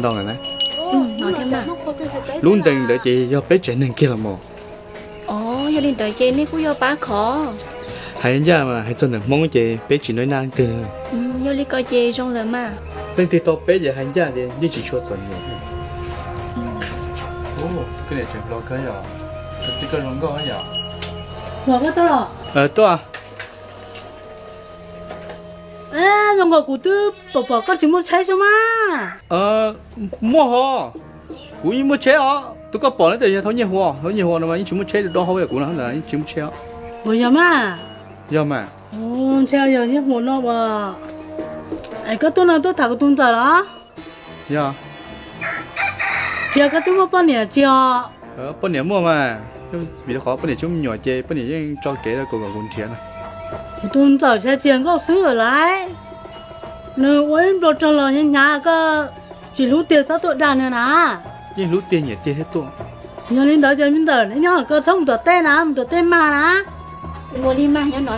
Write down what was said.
ntau lawm na. Lub ntees ntawd ces yog peb tsev neeg kiag los mas. Os, yog li ntawd ces nej kuj yog pab khov. Hais ncaj mas hais txog ntawm Hmoob ces peb tsis noj naj leej twg. Yog li ko ces zoo lawm mas. Leej twg tau peb ces hais ncaj ces yeej tsis tshua txom nyem. Koj niam tseem hluas kawg yom? Txiv koj zoo nkauj yom? Tuaj. Zoo nkaus kuv twb pom pom koj tsis muaj tsheb xwb mas. Muaj hos, kuv yeej muaj tsheb os. Tus koj pom na tias yog Thaub Nyiaj Huas, Thaub Nyiaj Huas no mas yeej tsis muaj tsheb, dob haub yam kuv no yeej tsis muaj tsheb os. Puas yog mas? Yog mas. Ntshe yog Nyiaj Huas no as. Es koj tuaj no tuaj tham kuv tus ntxawm los? Yog. Tsis yog koj twb muaj poj niam tsis os? Poj niam muaj mas, vim rau qhov poj niam tsis muaj me nyuam ces poj niam yeej tso kev rau kuv kom kuv nrhiav na. Kuv tus ntxawm tsis yog nkauj xwb lawm lauj. Nws ua ib nplo rog los hnyav hnyav koj tsis hlub tiag txhob tuaj dag nws na. Yeej hlub tiag nyiam tiag thiaj tuaj. Yog li ntawd ces me ntxawm neb nyob koj txhob mus tom teb na, mus tom teb mag na. Ua li mas nyob no